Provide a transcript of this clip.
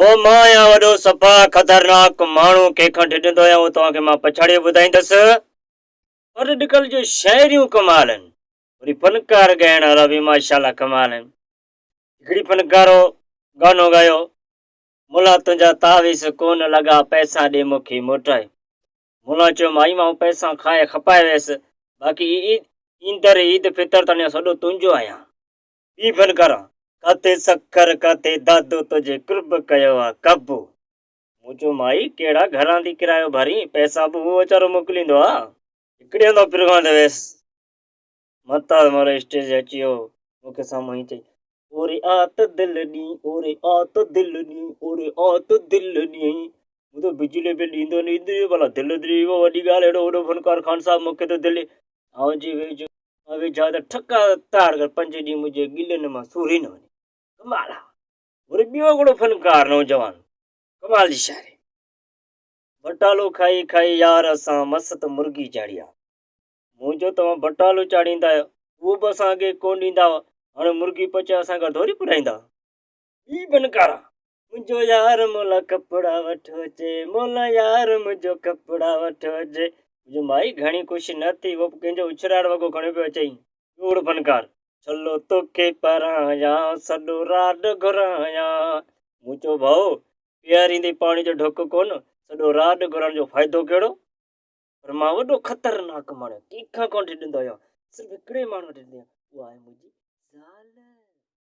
او مان آهيان وڏو صفا خطرناڪ ماڻهو، ڪنهن کان ڊڄندو آهيان اهو توهان کي مان پڇاڙيء ٻڌائيندس. پر اڄڪلهه جون شاعريون ڪمال آهن، وري فنڪار ڳائڻ وارا به ماشاء الله ڪمال آهن. هڪڙي فنڪار گانو ڳايو، ملا تنهنجا تعويذ ڪونه لڳا، پئسا ڏي مون کي موٽائي. ملا چيو مائي مان پئسا کائي کپائي ويس، باقي ايندڙ عيد فطر تائين سڄو تنهنجو آهيان. ٻي فنڪار، ڪاٿي سکر ڪاٿي دادو تنهنجي قرب ڪيو آ قابو. مون چيو مائي ڪهڙا گهران ٿي ڪرايو ڀرين، پئسا به هو ويچارو موڪليندو آ. هڪڙي هنڌ پروگرام تي ويس، مھتاز مارو اسٽيج تي اچي ويو، مون کي سامھون ائين چئي، اوري آ ته دل ڏين، اوري آ ته دل ڏين، اوري آ ته دل ڏين. مون ته بجلي بل ڏيندو نه ايندو ڀلا دل ڏي اهو وڏي ڳالهه اهڙو وڏو فنڪار خان صاحب مون کي ٿو دل ڏي. آئون جي ويجهو ويجها ته ٺڪا تاڙ ڪر پنج ڏينهن منهنجي ڳلن مان سور ئي نه وڃي. ڪمال آ. وري ٻيو هڪڙو فنڪار نوجوان ڪمال جي شاعري. بٽالو کائي کائي يار اسان مست مرغي چاڙهي آ. منهنجو توهان بٽالو چاڙهيندا آهيو، اهو به اسان اڳي ڪونه ڏيندا هئا، هاڻي مرغي پچائي اسان کان ٿوري پڄائيندا. ٻي بنڪارا. منهنجو يار مولا ڪپڙا وٺو اچي، مولا يار منهنجو ڪپڙا وٺو اچي. منهنجو مائي گهڻي خوش نه ٿي، اهو به ڪنهن جو اڇراڙ وڳو کڻيو پيو اچئي. ٻيو فنڪار. ڇلو توکي پرايان، سڏو راڏ گهرايان. مون چيو ڀائو، پياريندي پاڻي جو ڍڪ ڪونه، سڏو راڏ گهرائڻ جو فائدو ڪهڙو؟ پر مان وڏو خطرناڪ ماڻهو آهيان، ڪنهن کان ڪونه ڊڄندو آهيان، صرف هڪڙي ماڻهو کان ڊڄندو آهيان، اها آهي منهنجي زال.